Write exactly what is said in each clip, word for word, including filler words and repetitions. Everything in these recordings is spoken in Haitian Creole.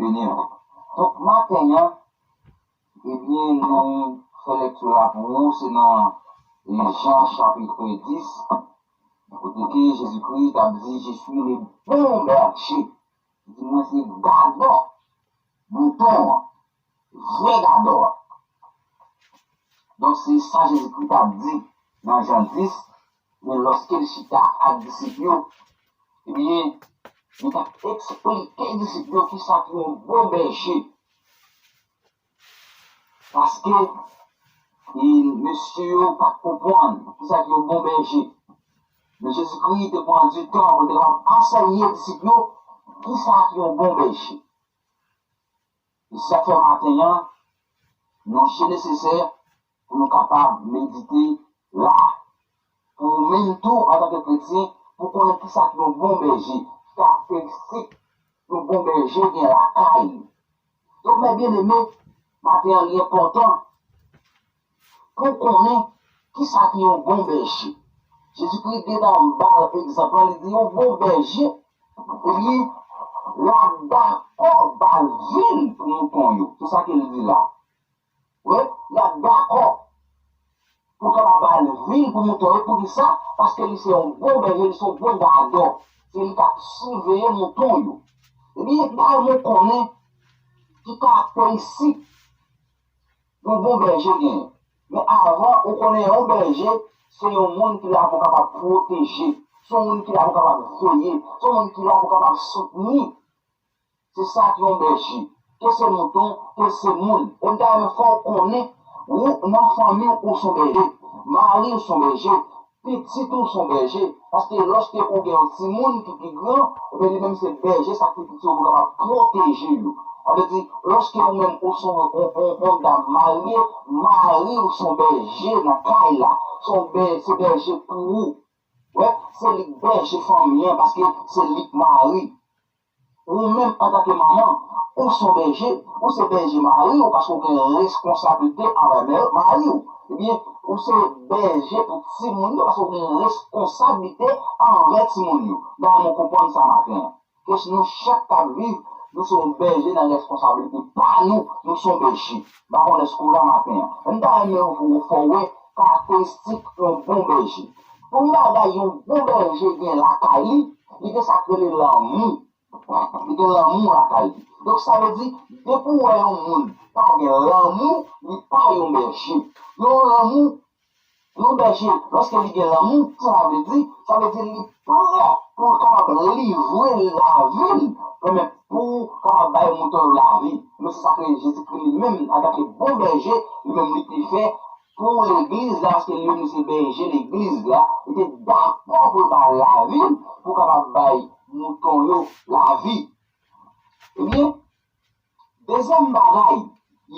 Beni w. Donk, maten an, ebyen, nou fè lèkti la pou ou, se nan, e, Jan chapit dis, kote ke Jezikri t ap di, "Je suis le bon berger." Li di, "Mwen se gadò mouton an, vrè gadò a." Donk, se sa Jezikri t ap di nan Jan dis, men lòske l chita ak disip yo, ebyen, li t ap eksplike disip yo kisa ki yon bon bèje. Paske, e, mesye yo pa t konprann kisa ki yon bon bèje. Men Jezikri te pran di tan pou l te kapab ansèye disip yo kisa ki yon bon bèje. E sa fè maten an, nou je nesesè pou nou kapab medite la. Pou ou menm tou, antanke kretyen, pou konnen kisa ki yon bon bèje, ki karakteristik yon bon bèje gen lakay li. Donk, mè byeneme, maten an li enpòtan pou w konnen kisa ki yon bon bèje. Jezikri gentan ba l egzanp lan, li di yon bon bèje, li, l ap dakò ba l vi l pou mouton yo. Se sa ke l di la. Wi, l ap dakò pou l kapab ba l vi l pou mouton yo. Poukisa? Paske li se yon bon bèje, li se yon bon gadò. Se li k ap siveye mouton yo. Ebyen, dayè nou konnen ki karakteristik yon bon bèje genyen. Men avan, ou konnen yon bèje, se yon moun ki la pou kapab pwoteje. Se yon moun ki la pou kapab veye. Se yon moun ki la pou kapab soutni. Se sa ki yon bèje. Ke se mouton, ke se moun. E m ta renmen fè w konnen, ou, nan fanmi w, ou se yon bèje. Mari w se yon bèje. Pitit ou se yon bèje. Paske lòske ou gen yon timoun ki pi gran, ebyen li menm se bèje, sa k pi piti yo pou kapab pwoteje yo. Sa vle di, lòske ou menm ou se yon, yon, yon, yon dam marye, mari w se yon bèje nan kay la. Se yon bè-, se bèje pou ou. Wè, se li k bèje fanmi an, paske se li k mari. Ou menm antanke manman, ou se yon bèje, ou se bèje mari w, paske w gen reskonsablite anvè mè-, mari w. Ebyen, ou se bèje pou timoun yo, paske w gen reskonsablite anvè timoun yo. Dayè nou konprann sa maten an. Ke si nou chak k ap viv, nou se yon bèje nan reskonsablite pa nou, nou se yon bèje. M pa konn èske w la maten an. Men m ta renmen w fè w wè karakteristik yon bon bèje. Pou yon bagay yon bon bèje gen lakay li, li gen sa k rele lanmou. Li gen lanmou lakay li. Donk, sa vle di, depi w wè yon moun pa gen lanmou, li pa yon bèje. Yon lanmou, yon bèje, lòske li gen lanmou, sa sa vle di? Sa vle di li prè pou l kapab livre lavi l, men pou kapab bay mouton yo lavi. Men se sa ke Jezikri li menm, antanke bon bèje, li menm li te fè pou legliz la, paske li menm li se bèje legliz la, li te dakò pou l bay lavi l pou kapab bay mouton yo lavi. Ebyen, dezyèm bagay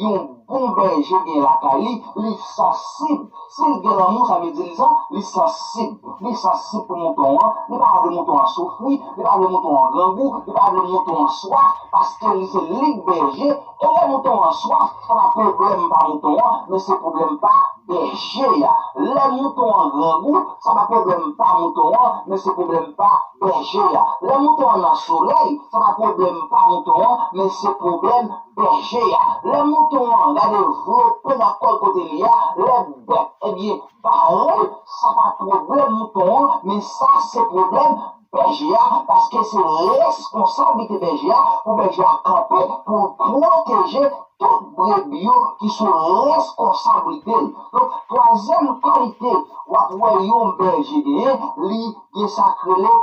yon bon bèje gen lakay li, li sansib. Si l gen lanmou, sa vle di li sa, li sansib. Li sansib pou mouton an, li pa vle mouton an soufri, li pa vle mouton an grangou, li pa vle mouton an swaf, paske li se li k bèje, e lè mouton an swaf, sa pa pwoblèm pa mouton an, men se pwoblèm pa bèje a. Lè mouton an grangou, sa pa pwoblèm pa mouton an, men se pwoblèm pa bèje a. Lè mouton an nan solèy, sa pa pwoblèm pa mouton an, men se pwoblèm bèje a. Lè mouton an gade vlope nan kò l kote li a, lè bèt, ebyen, bare l, sa pa pwoblèm mouton an, men sa se pwoblèm bèje a, paske se reskonsablite bèje a pou bèje a kanpe, pou l pwoteje tout brebi yo ki sou reskonsablite l. Donk, twazyèm kalite w ap wè yon bèje genyen, li gen sa k rele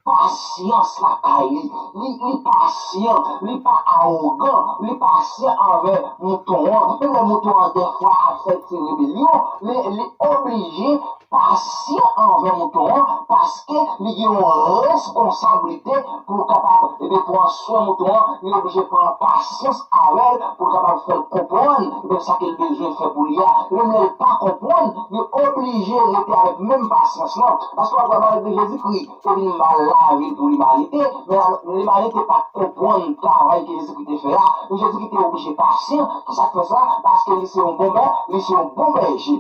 pasyans lakay li. Li, li pasyan, li pa awogan, li pasyan anvè mouton an. Menm lè mouton an dèfwa ap fè ti rebelyon, men li oblije pasyan anvè mouton an, paske li gen yon reskonsablite pou l kapab, ebyen, pran swen mouton an, li oblije pran pasyans avè l pou l kapab fè l konprann, ebyen, sa ke l bezwen fè pou li a. E menm lè l pa konprann, li oblije rete avèk menm pasyans lan. Paske w ap wè, malgre Jezikri te vin ba l lavi l pou limanite, men limanite pa t konprann travay ke Jezikri te fè a. Men Jezikri te oblije pasyan. Kisa k fè sa? Paske li se yon bon bè, li se yon bon bèje.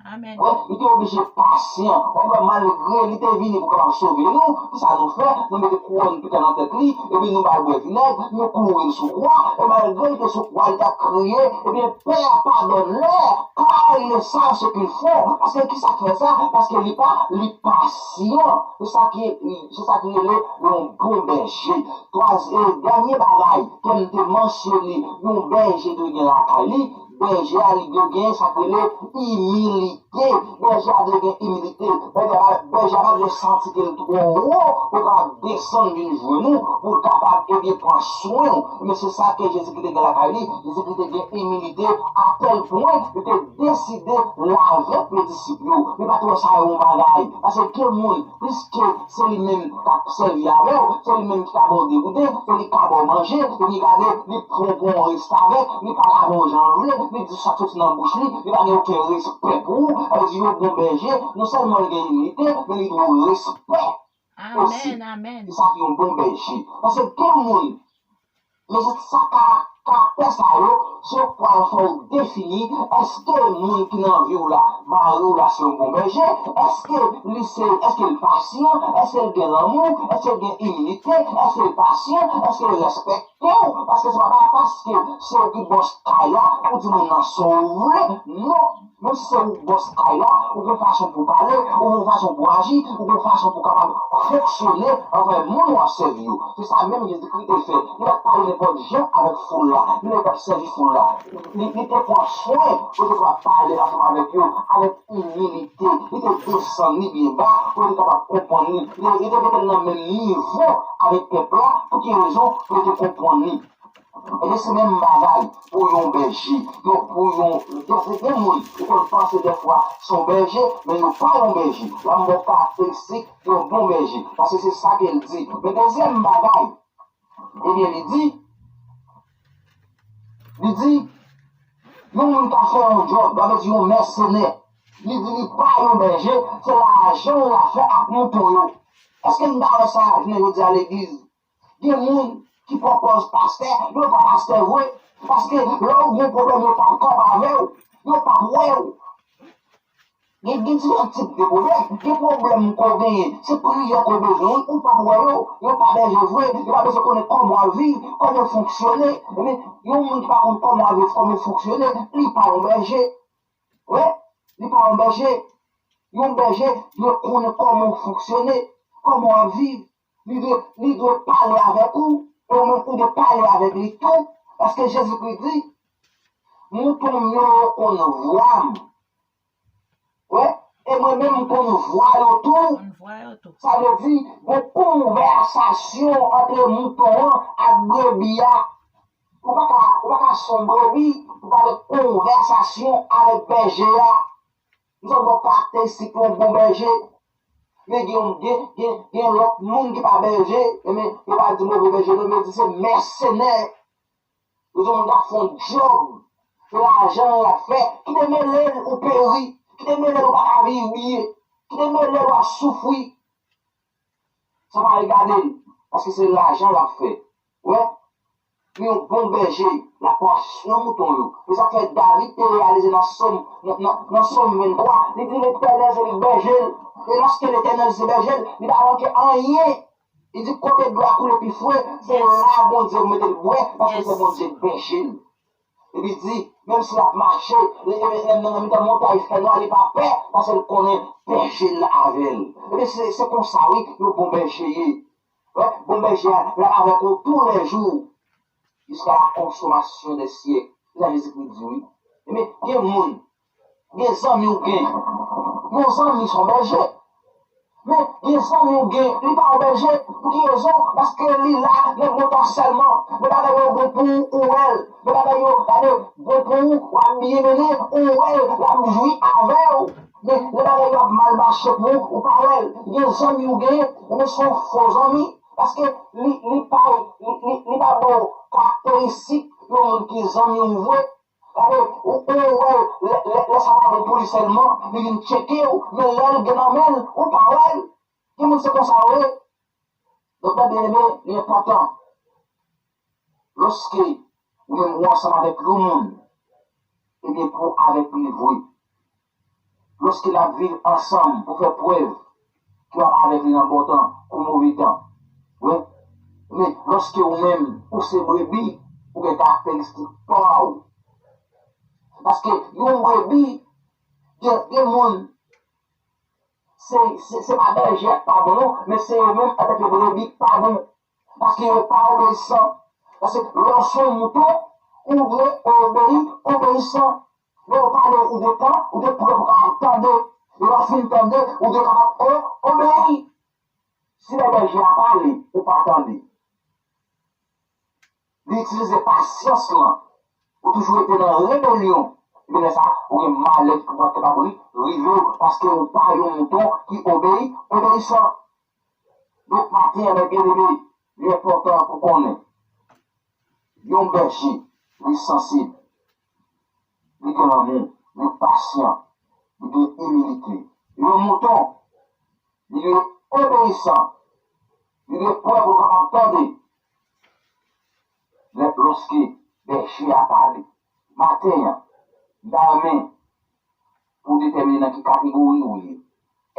Amèn. Wè, li te oblije pasyan. Ou wè, malgre li te vini pou kapab sove nou, kisa nou fè? Nou mete kouwòn pikan nan tèt li, epi nou ba l bwè vinèg, nou kloure l sou kwa, e malgre li te sou kwa, li t ap kriye, ebyen, Père, pardonne-leur, car ils ne savent ce qu'ils font. Paske kisa k fè sa? Paske li pa, li pasyan. Se sa ki, se sa ki rele yon bon bèje. Twazyèm, dènye bagay ke m te mansyone, yon bèje dwe gen lakay li, bèje a li dwe gen sa k rele imilite. Bèje a dwe gen imilite. Bèje a, bèje a pa dwe santi ke l twò wo pou l kapab desann vin jwenn ou, pou l kapab, ebyen, pran swen w. Men se sa ke Jezikri te gen lakay li. Jezikri te gen imilite atèl pwen li te deside lave pye disip yo. Li pa t wè sa yon bagay. Paske gen moun, piske se li menm k ap sèvi avè w, se li menm ki ka ba w degoute, se li k ka ba w manje, epi gade, li pran w pou yon restavèk, li pa lave w jan l vle, li di sa k soti nan bouch li, li pa gen okenn respè pou ou. Sa vle di yon bon bèje, non sèlman li gen imilite, men li dwe w respè osi. Amèn, amèn. Se sa ki yon bon bèje. Paske gen moun, men se sa ka, karaktè sa yo, se yo k pral fè w defini, èske moun ki nan vi w la, mari w la, se yon bon bèje? Èske li se, èske l pasyan? Èske l gen lanmou? Èske l gen imilite? Èske l pasyan? Èske l respekte w? Paske se pa, pa paske se ou ki bòs kay la, ou di moun nan sa w vle. Non. Menm si se ou bòs kay la, ou gen fason pou w pale, ou gen fason pou w aji, ou gen fason pou w kapab fonksyone anvè moun w ap sèvi yo. Se sa menm Jezikri te fè. Li pa t pale nenpòt jan avèk foul la. Li menm t ap sèvi foul la. Li, li te pran swen pou li te kapab pale ansanm avèk yo, avèk imilite. Li te desann li byen ba pou li te kapab konprann li. Li, li te mete l nan menm nivo avèk pèp la. Pou ki rezon? Pou li te konprann li. Ebyen, se menm bagay pou yon bèje, yon, pou yon, gen, gen moun ki konn panse dèfwa se yon bèje, men yo pa yon bèje. L ap ba w karakteristik yon bon bèje, paske se sa ke l di. Men dezyèm bagay, ebyen, li di, li di, yon moun k ap fè yon djòb, sa vle di yon mèsenè, li di li pa yon bèje, se lajan l ap fè ak mouton yo. Èske n ta wè sa jounen jodi a legliz? Gen moun ki pran pòz pastè, yo pa pastè vre. Paske lè w gen pwoblèm, yo p ap kanpe avè w. Yo p ap wè w. Gen, gen diferan tip de pwoblèm. Gen pwoblèm ke w genyen, se priyè ke w bezwen, wi, ou p ap wè yo. Yo pa bèje vre, yo pa bezwen konnen kòman w ap viv, kòman w fonksyone. Ebyen, yon moun ki pa konn kòman w ap viv, kòman w fonksyone, li pa yon bèje. Wi, li pa yon bèje. Yon bèje dwe konnen kòman w fonksyone, kòman w ap viv. Li dwe, li dwe pale avèk ou, e ou menm ou dwe pale avèk li tou. Paske Jezikri di, mouton m yo, yo konn vwa m. Wi, e mwen menm m konn vwa yo tou. Konn vwa yo tou. Sa vle di, gen konvèsasyon ant mouton an ak brebi a. Ou pa ka, ou pa ka se yon brebi, ou pa gen konvèsasyon avèk bèje a. M sot ba w karakteristik yon bon bèje. Men gen, gen, gen, gen lòt moun ki pa bèje, men yo pa di move bèje, non, men yo di se mèsenè. Yo di yon moun k ap fè yon djòb, se lajan l ap fè. Kite mele l ou peri. Kite mele l ou pa ka viv byen. Kite mele l w ap soufri. Sa pa regade l, paske se lajan l ap fè. Wè, men yon bon bèje, l ap pran swen mouton yo. Se sa k fè David te reyalize nan Sòm, nan, nan, nan Sòm venntwa, li di, Letènèl se li k bèje l. E lòske Letènèl se bèje l, li pa manke anyen. Li di, kote dlo a koule pi fre, se la Bondye mete l bwè, paske se Bondye k bèje l. Epi di, menm si l ap mache, li, li, li, nan, nan mitan montay fènwa, li pa pè, paske l konnen bèje l avè l. Ebyen, se, se konsa, wi, yon bon bèje ye. Wè, bon bèje a, l ap avèk ou toulèjou, jiska la konsomasyon dè syèk. Se sa Jezikri di, wi. Ebyen, gen moun, gen zanmi w gen. Yon zanmi se yon bèje. Men, gen zanmi w gen, li pa yon bèje. Pou ki rezon? Paske li la, men potansèlman, men bagay yo bon pou ou, ou wè l. Men bagay yo, gade, bon pou ou, w ap byen mennen, ou wè l, l ap jwi avè w. Men, lè bagay yo ap mal mache pou ou, ou pa wè l. Gen zanmi w gen, men se yon fo zanmi. Paske li, li pa, li, li, li pa ba w karakteristik yon moun ki zanmi w vre. Gade, ou, ou wè l, lè, lè, lè sa pa bon pou li sèlman, li vin tcheke w, men lè l gen nan men l, ou pa wè l. Gen moun se konsa yo ye. Donk, mè byeneme, li enpòtan, lòske ou menm ou ansanm avèk yon moun, ebyen, pou w avèk li vre. Lòske n ap viv ansanm pou fè prèv ke w ap avèk li nan bon tan kou move tan. Wi. Men, lòske ou menm, ou se brebi, ou gen karakteristik pa w. Paske yon brebi, gen, gen moun, se, se, se pa bèje a k pa bon, non, men se yo menm antanke brebi k pa bon. Paske yo pa obeyisan. Paske lè w se yon mouton, ou dwe obeyi, obeyisan. Lè yo pale ou de tan, ou de prèv ou kapab tande. Lè w fin tande, ou de kapab o-, obeyi. Si lè bèje a pale, ou pa tande. Li itilize pasyans lan. Ou toujou rete nan rebelyon. Ebyen, lè sa, ou gen malè ki kapab ri-, rive w, paske ou pa yon mouton ki obeyi, obeyisan. Donk, maten an, mè byeneme, li enpòtan pou konnen yon bèje, li sansib, li gen lanmou, li pasyan, li gen imilite. Yon mouton, li dwe obeyisan, li dwe prè pou l kapab tande lè, lòske bèje a pale. Maten an, m ta renmen pou w detèmine nan ki kategori ou ye.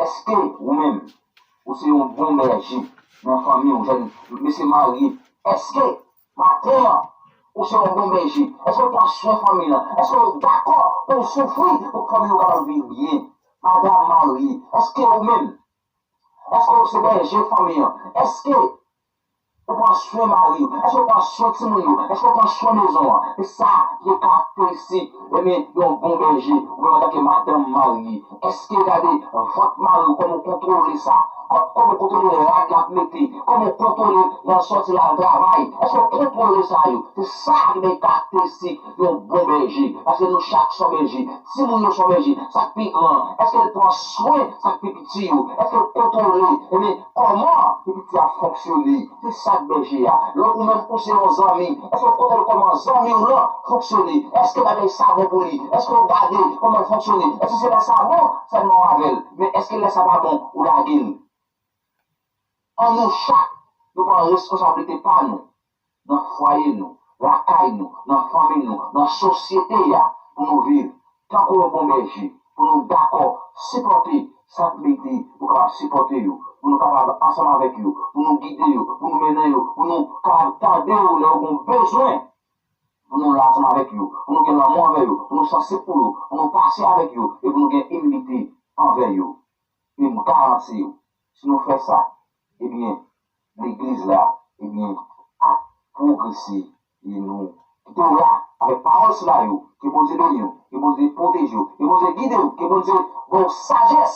Èske ou menm, ou se yon bon bèje nan fanmi w, jèn mesye marye? Èske maten an, ou se yon bon bèje? Èske w pran swen fanmi w? Èske w dakò pou w soufri pou fanmi w kapab viv byen? Madanm marye, èske ou menm, èske w se bèje fanmi an? Èske ou pran swen mari w? Èske w pran swen timoun yo? Èske w pran swen mezon an? E sa ki karakteristik, ebyen, yon bon bèje, ou menm antanke madanm marye. Èske gade vant mari w, kòman w kontwole sa? Kò-, kòman w kontwole rad l ap mete? Kòman w kontwole lè l sòti l al travay? Èske w kontwole sa yo? Se sa ki gen karakteristik yon bon bèje. Paske nou chak se yon bèje. Timoun yo se yon bèje. Sa k pi gran, èske l pran swen sa k pi piti yo? Èske l kontwole, ebyen, kòman pi piti a fonksyone? Se sa k bèje a. Lè ou menm ou se yon zanmi, èske w kontwole kòman zanmi w lan fonksyone? Èske bagay sa bon pou li? Èske w gade kòman l fonksyone? Èske se lè sa bon sèlman w avè l? Men èske lè sa pa bon, ou lage l? Ann nou chak, nou pran reskonsablite pa nou nan fwaye nou, lakay nou, nan fanmi nou, nan sosyete a, pou nou viv tankou yon bon bèje, pou nou dakò sipòte sa k mete pou kapab sipòte yo, pou nou kapab ansanm avèk yo, pou nou gide yo, pou nou mennen yo, pou nou kapab tande yo lè yo gen bezwen, pou nou la ansanm avèk yo, pou nou gen lanmou anvè yo, pou nou sansib pou yo, pou nou pasyan avèk yo, e pou nou gen imilite anvè yo. E m garanti w, si nou fè sa, ebyen, legliz la, ebyen, ap pwogrese. E nou kite w la avèk pawòl sila yo. Ke Bondye beni w, ke Bondye pwoteje w, ke Bondye gide w, ke Bondye ba w sajès